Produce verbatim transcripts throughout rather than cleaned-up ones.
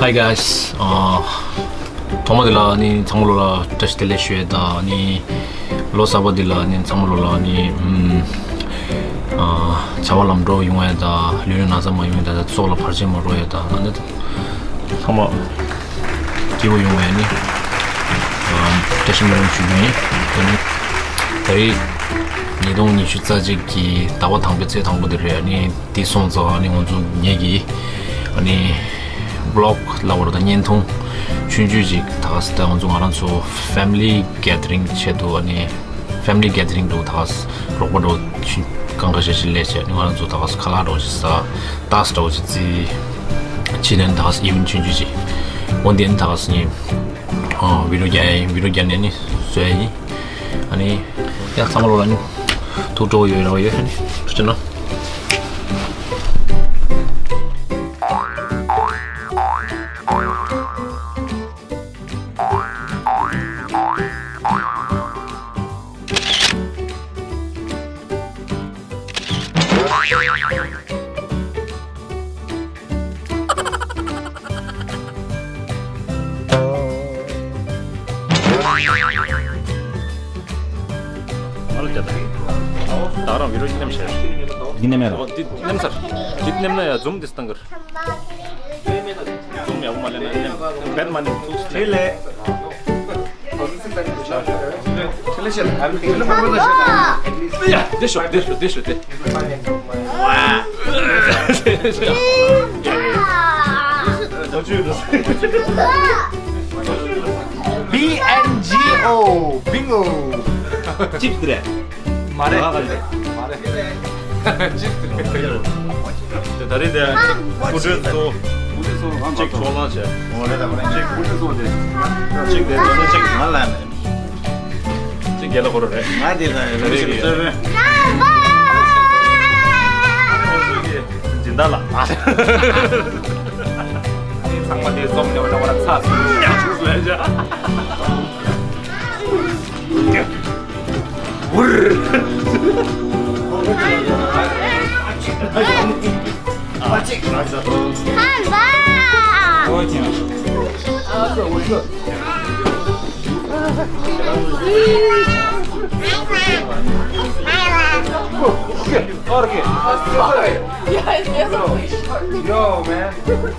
Hi guys. ཨ། ཐོག་མ་དེ་ལ་ནི་ཚང་མ་ལོ་ལ་བཀྲ་ཤིས་བདེ་ལེགས་ཞུ་ཡས་དང་ནི། ལོ་གསར་པ་འདི་ལ་ནི་ཚང་མ་ལོ་ལ་ནི། ཨམ། ཨ། བྱ་བ་ལམ་འགྲོ་ཡོང་ཡས་དང་ལུས་ལ་ན་ཚ་མ་ཡོང་ཡས་དང་སྲོག་ལ་བར་ཆད་མ་འགྲོ་ཡས་དང་ཨ་ནི་ཚང་མ་སྐྱིད་པོ་ཡོང་བའི་ནི། ཨམ། བཀྲ་ཤིས་སྨོན་ལམ་ཞུ་རྒྱུ་ཡིན། ཨ་ནི། ད་རེས་ཉིས་སྟོང་ཉི་ཤུ་རྩ་གཅིག་གི་ཟླ་བ་དང་པོའི་ཚེས་དང་པོ་དེ་རེད། ཨ་ནི། དེ་སོང་ཙང་ཨ་ནི་ང་ཚོ་ངེད་ཀྱི་ཨ་ནི་བི་ལོག་ལབ་དགོས་རེད་ད། བརྙན་ཐུང་ཆུང་ཆུང་ཅིག་ད་ག་ས་ད་ང་ཚོ་ང་རང་ཚོ་family gathering ཆེད་དུ་ཨ་ནི་family gathering འདུག་ད་ག་ས་རོགས་པ་འགྲོ་ཆུང་གང་ག་ཞེ་ཞིག་ལས་བྱས་ནི་ང་རང་ཚོ་ད་ག་ས་ཁ་ལག་འགྲོ་ཞིག་ཟ་ཏག་ས་འགྲོ་ཞིག་རྩི་ཕྱི་ནས་ད་ག་ས་event ཆུང་ཆུང་ཅིག་འོ་འདི་ནི་ད་ག་ས་ནི་video རྒྱག་ཡིན། video རྒྱག་ནས་ནི་བཟོ་ཡ་ཡིན། ཨ་ནི་ཡང་ཚང་མ་ལོ་ལ་ནི་ཐུགས་སྤྲོ་ཡོད་ར་བ་ཡོད་ཧ་ནི་ཐུགས་རྗེ་གནང་། ང་ལ་རྒྱ་ད་ད་རང་video ཡིན་ནམ་ཤེས། ཡིན་ནམ་ཡ། འོ་འདི་ནེམ་སར། འདི་ནེམ་ན་ཡ་zoom འདི་སྟང་གར། zoom ཡག་པོ་མ་ལེན་ན་ནེམ་བེད་མ་ནེམ་ཐུགས་ལེ། ཡ། དེ་ཤོ་དེ་ཤོ་དེ་ཤོ་དེ། B N G O bingo. ཅིབ་དེ་རེད། མ་རེད། མ་རེད། ཅིབ་དེ་རེད། དེ་ད་རེས་དེ་ཧུ་ཁྲིད་ཚོ་ཧུ་ཁྲིད་ཚོ་ཧང་གཅིག་ཚོགས་ལ་བྱས། ཨོ་རེད་ད། མ་རེད། གཅིག་ཧུ་ཁྲིད་ཚོ་དེ། གཅིག་དེ་ཚོ་གཅིག་ང་ལ་མེད། གཅིག་རྒྱལ་ལ་ཁོ་ར་རེད། ང་དེ་ད་རེད་རེད་རེད། རྩོད་པས། སྦྱིན་བདག་ལགས། ཚང་མ་དེ་འཛོམས་ནས་འོ་ན་འོ་ན་ཚ་སུ་ཡག་ཤོས་སུ་ཡག་ཤོས། Yo, man.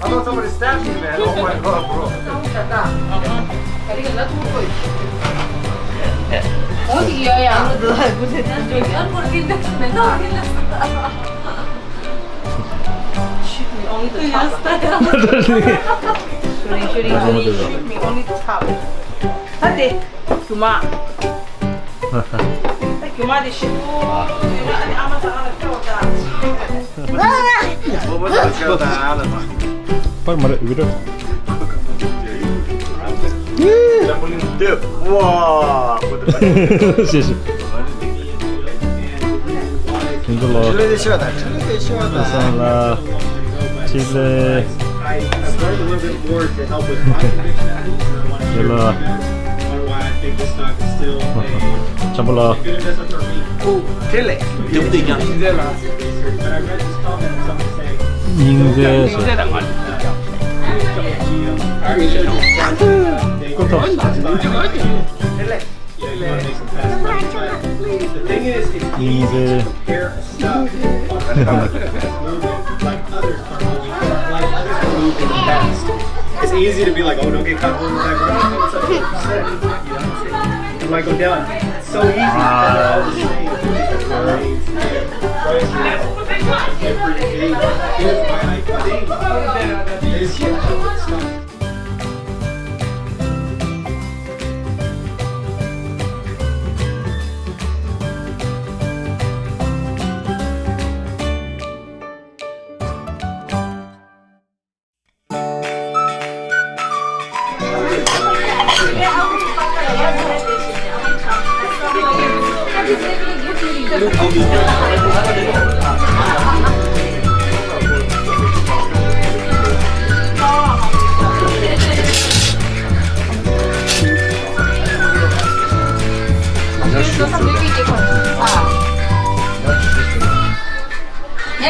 I thought somebody stabbed me, man. Oh my God, bro. Shoot me only the top. Shooting, shooting, shooting. Shoot me only the top. ད་དེ། རྒྱུ་མ། ད་རྒྱུ་མ་དེ་ཞིག་པོ་ཡོད་ན་ཨ་ནི་ཨ་མ་ད་ང་ལ་སྐྱོ་བ་ད། པར་མ་རེད་video། ཤེས་ཤེས། ཁྱེད་ཚོ་ལ། ཁྱེད་ཚོ་ལ། ཁྱེད་ཚོ་ལ། I, I started a little bit more to help with my conviction, and I want to share with you guys on why I think this stock is still a འཇམ་པོ་ལགས། good investment for me. ཨོ། དེ་ལས། དེ་མོ་དེ་ཀྱང་། But I read this comment and somebody saying, སྙིང་རྗེ་ཟེར། I actually ཀོ་ཐོ། དེ་ལས། The thing is, it's easy to compare a stock like others are moving, like others are moving fast. It's easy to be like, "Oh, don't get caught holding back." It's like, "Oh, shit." You know what I'm saying? It might go down. It's so easy to compare all the same things. Every day is my thing. It's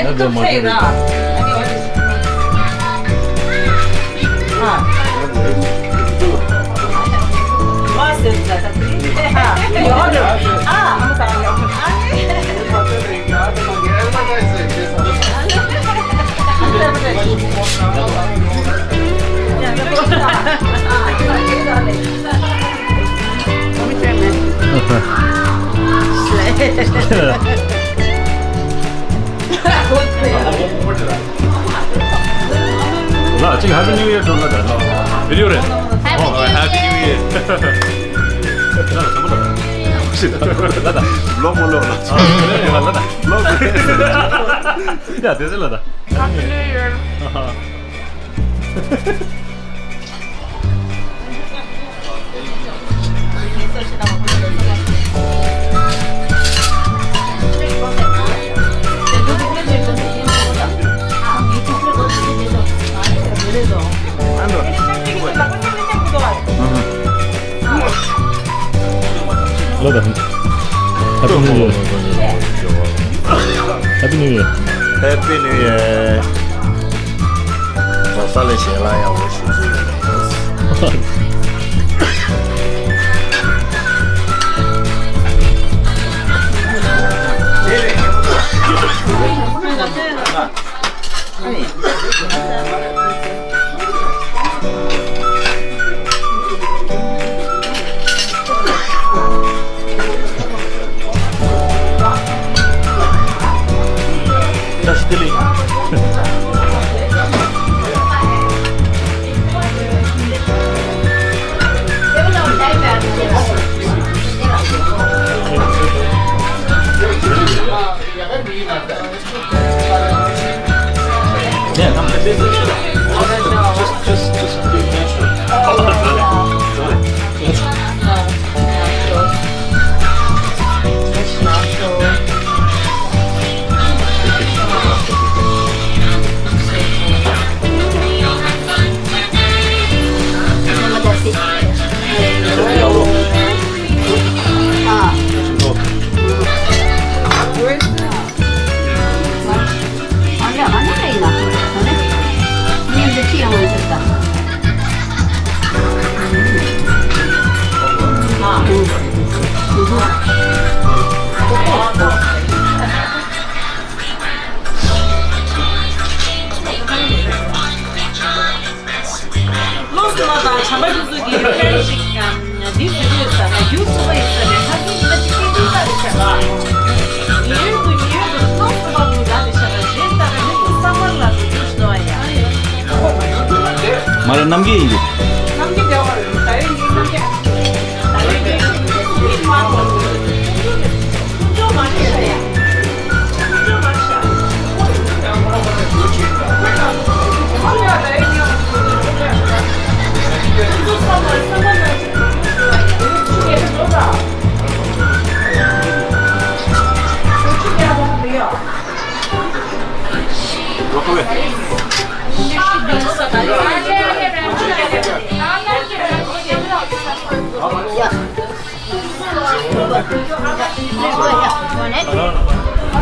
ངས་ཀུ་ཐུག་ཆེ་ཡིན་ན། ཨ་ནི་ཨོ་ནི། ཨ། ལ་ཅིག་Happy New Year ལ་ད་བི་ཌི་ཡོ་རེད། Happy New Year. ལ་ད་ཚང་མ་ལ་ད་ལོག་མ་ལོག་ལ་ལ་ད་ལོག་ཡ་དེ་ཚེ་ལ་ད། Happy New Year. ལོ་དང་། Happy New Year. Happy New Year. Happy New Year. ལོ་གསར་ལ་ཞལ་ལག་ཡག་པོ་ཞུ་རྒྱུ་ཡིན། ལོ་སོ་མ་དང་བྱམས་པ་ཁྱོད་ཚོ་གི་ཕན་ཞིག་འདི་བཟོས་ཡོད་ས་ན་རྒྱུ་ཚོ་བ་ཡིན་ས་ནས་ཁ་སང་ཉི་མ་གཅིག་གི་ཉིན་ལྟ་རེ་བྱས་པ། ཉེ་ཡོད་དུ་ཉེ་ཡོད་དུ་ལོ་སོ་མ་དུ་ལ་རེ་བྱས་པ་གཞན་ལྟ་ན་མི་ཚོ་ས་མར་ལ་རུ་རུ་ཞིག་ནོ་ཡ། མ་རེད་རྣམ་རྒྱལ་ཡིན་གྱི། རྣམ་རྒྱལ་འདྲ་བ་རེད་ད་ཡོད་ཉིན་རྣམ་རྒྱལ།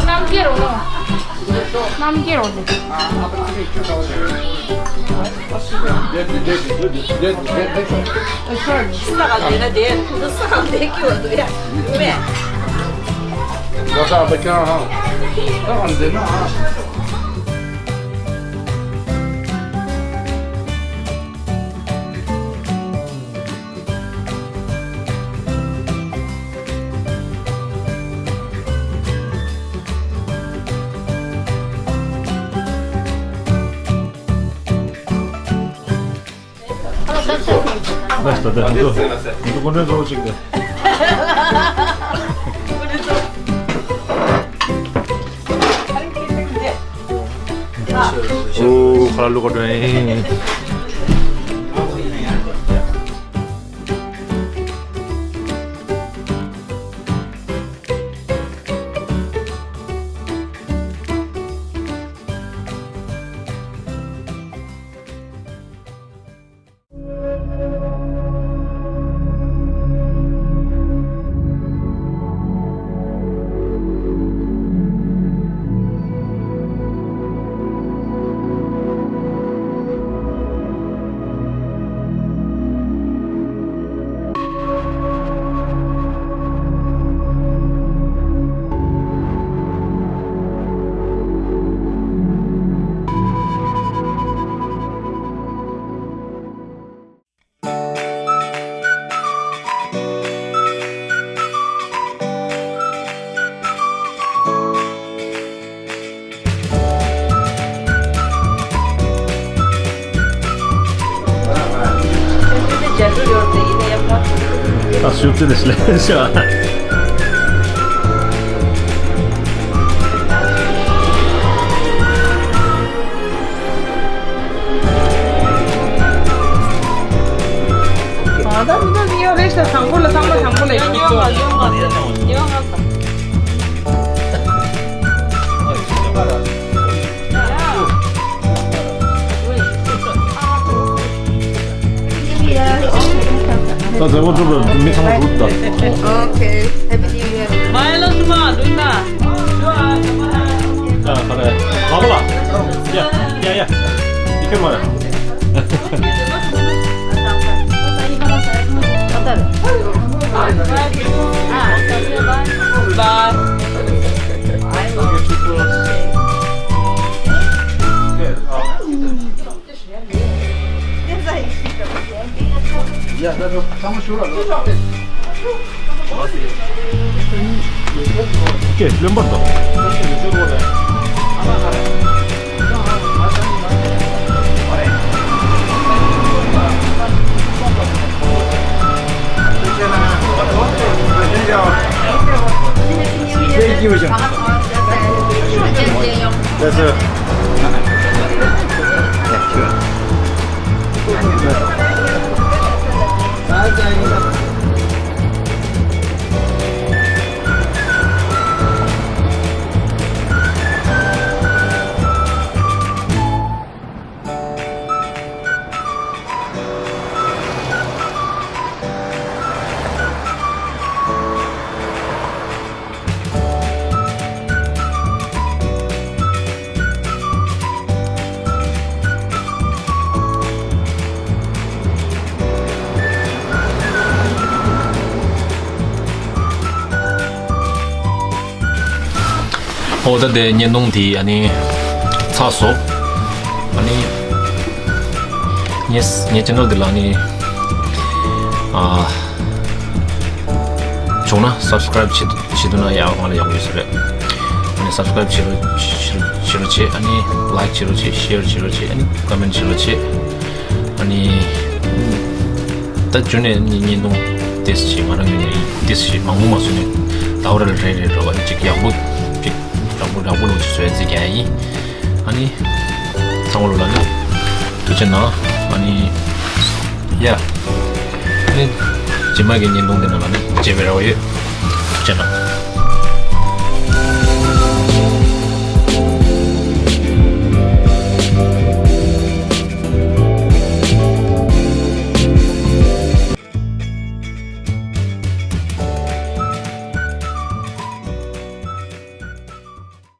རྣམ་རྒྱལ་རོ་ལོ། རྣམ་རྒྱལ་རོ་ལོ། ས་ག་ལས་ན་དེ་ཁུ་ས་ག་ལས་ཀྱི་བ་དུ་ཡ་མེ། ས་ག་ལས་ན་ཨ། ལགས་སོ། ད་ང་ཚོ་ང་ཚོ་སྐུ་མགྲོན་གཙོ་བོ་གཅིག་དེ། ཨོ་ཁ་ལུ་གོ་དོན། ད་ཤུགས་ཙི་ལས་ལས་ཤ། ཨ་ད་མི་འདུག་ཉོ་རེ་ཤ། དང་པོ་ལ་ཚང་མ་དང་པོ་ལ་ཉོ་ཉོ་ང་ཉོ་ང་ཉོ་ང་། ད་མཛད་སྒོ་གྲུབ་ལ་མི་ཚང་མ་འགྲོ་དང་། Okay. Happy New Year. མ་ཡ་ལོ་སུ་མ་འདུག་ན། ཡ་ཁ་རེ། ལ་ལ་ལ། ཡ་ཡ་ཡ། ཡི་ཁེ་མ་རེ། Bye. ཀྱེ་བློན་པར་དང་། ཨོ་ད་དེ་བརྙན་ཐུང་དེ་ཨ་ནི་ཚར་སོང་། ཨ་ནི་ངས་ངའི་ཆེ་ནལ་འདི་ལ་ཨ་ནི་ཨ་བྱུང་ན་སབ་སི་ཀ་རེབ་བྱེད་བྱེད་འདུག་ན་ཡག་ང་ལ་ཡག་པོ་ཡོད་ས་རེད། ཨ་ནི་སབ་སི་ཀ་རེབ་བྱེད་རོགས་བྱེད་རོགས་བྱེད་རོགས་བྱེད། ཨ་ནི་ལའིཀ་བྱེད་རོགས་བྱེད། ཤེར་བྱེད་རོགས་བྱེད། ཨ་ནི་ཀོ་མེན་བྱེད་རོགས་བྱེད། ཨ་ནི་ད་རྒྱུན་ནས་ནི་བརྙན་ཐུང་ཏོག་ཙམ་ཞིག་ང་རང་ངོས་ནས་ཏོག་ཙམ་ཞིག་མང་པོ་མ་བཟོས་ནས་ཟླ་བ་རེ་ལ་རེ་རེ་རོ་ཨ་ནི་ཅིག་ཡག་པོ་ཅིག་རགས་པོ་རགས་པོ་ལོ་ཅིག་བཟོས་རྩིས་རྒྱག་ཡིན། ཨ་ནི་ཚང་མ་ལོ་ལ་ནི་ཐུགས་རྗེ་གནང་། ཨ་ནི་ཡ། ཨ་ནི་རྗེས་མ་གི་བརྙན་ཐུང་དེ་ནང་ལ་ནི་མཇལ་བའི་རེ་བ་ཡོད། ཐུགས་རྗེ་གནང་།